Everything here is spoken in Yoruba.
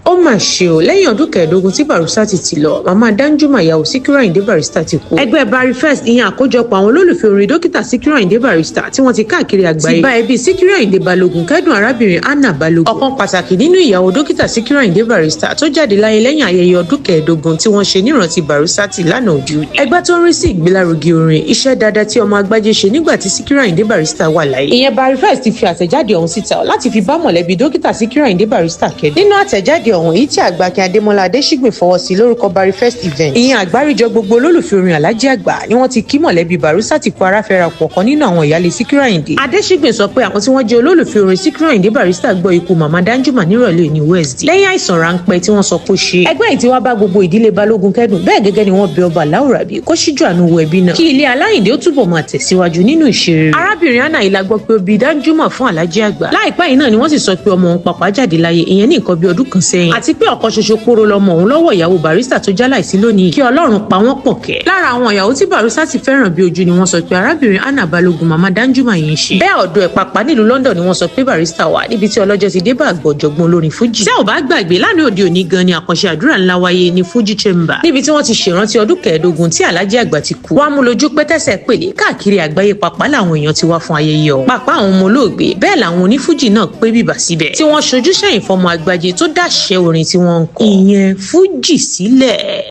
Ó mà ṣe o, lẹ́yìn ọdún 15 tí Barrister ti lọ, màmá Danjuma, ìyàwó Síkírù Àyìndé Barrister, ti kú. Ẹgbẹ́ Barry First, ìyẹn àkójọpọ̀ àwọn olólùfẹ́ orin dókítà Síkírù Àyìndé Barrister tí wọ́n ti káàkiri àgbáyé, ti bá ẹbí Síkírù Àyìndé Balógun kẹ́dùn arábìnrin Anna Balógun, ọ̀kan pàtàkì nínú ìyàwó dókítà Síkírù Àyìndé Barrister, tó jáde láyé lẹ́yìn ayẹyẹ ọdún 15 tí wọ́n ṣe nírántí Barrister lánàá òde òní. Ẹgbẹ́ tó ń rí sí ìgbélárugẹ orin, iṣẹ́ dáadáa tí ọmọ agbájé ṣe nígbà tí Síkírù Àyìndé Barrister wà láyé, ìyẹn Barry First, ti fi àtẹ̀jáde ọ̀hún síta láti fi bá mọ̀lẹ́bí dókítà Síkírù Àyìndé Barrister kẹ́dùn. Nínú àtẹ̀jáde ọ̀hún, èyí tí Àgbàkin Adémọ́lá Adéṣígbìn fọwọ́ sí lórúkọ Barry First Event, ìyẹn àgbáríjọ gbogbo olólùfẹ́ orin Alhaji Àgbà, ni wọ́n ti kí mọ̀lẹ́bí Barrister kú aráfẹ́ra pọ̀ kan nínú àwọn ìyáálé Síkírù Àyìndé. Adéṣígbìn sọ pé àwọn tí wọ́n jẹ́ olólùfẹ́ orin Síkírù Àyìndé Barrister gbọ́ ikú màmá Danjuma nírọ̀lẹ́ ní Wednesday lẹ́yìn àìsàn ráńpẹ́ tí wọ́n sọ pé ó ṣe. Ẹgbẹ́ yìí tí wá bá gbogbo ìdílé Balógun kẹ́dùn. Bẹ́ẹ̀ gẹ́gẹ́ ni wọ́n bẹ ọba Láwùrábí kó ṣíjú àánú wo ẹbí náà, kí ilé Aláyìndé ó túbọ̀ máa tẹ̀síwájú nínú ìṣeré. Arábìnrin Anna yìí la gbọ́ pé ó bí Danjuma fún Alhaji Àgbà láìpẹ́ yìí náà ni wọ́n sì sọ pé ọmọ òun pàpà jáde láyé, ìyẹn ní nǹkan bí ọdún kan sẹ́yìn, àti pé ọ̀kan ṣoṣo poro lọmọ òun lọ́wọ́ ìyàwó Barrister tó jáláìsí lónìí. Kí Ọlọ́run pa wọ́n pọ̀ kẹ́. Lára àwọn ìyàwó tí Barrister ti fẹ́ràn bí ojú ni wọ́n sọ pé arábìnrin Anna Balógun, màmá Danjuma yìí, ń ṣe. Bẹ́ẹ̀ ọ̀dọ̀ ẹ̀ pàpà nílùú London ni wọ́n sọ pé Barrister wà, níbi tí ọlọ́jọ́ ti dé bá àgbọ̀jọ̀gbọ́n olórin fújì. Tẹ́ ò bá gbàgbé, lánàá òde òní gan ni àkànṣe àdúrà ńlá wáyé ní Fuji Chamber, níbi tí wọ́n ti ṣèrántí ọdún 15 tí Alhaji Àgbà ti kú. Wàá mú lójú pé tẹ́sẹ̀ pèlè káàkiri àgbáyé pàpà làwọn èèyàn ti wá fún ayẹyẹ ọ̀hún, pàpà àwọn ọmọ olóògbé. Bẹ́ẹ̀ làwọn onífújì náà pé bìbà síbẹ̀, tí wọ́n ṣojú sẹ́yìn fọmọ àgbàjẹ tó dáṣẹ́ orin tí wọ́n ń kọ, ìyẹn fújì, sílẹ̀.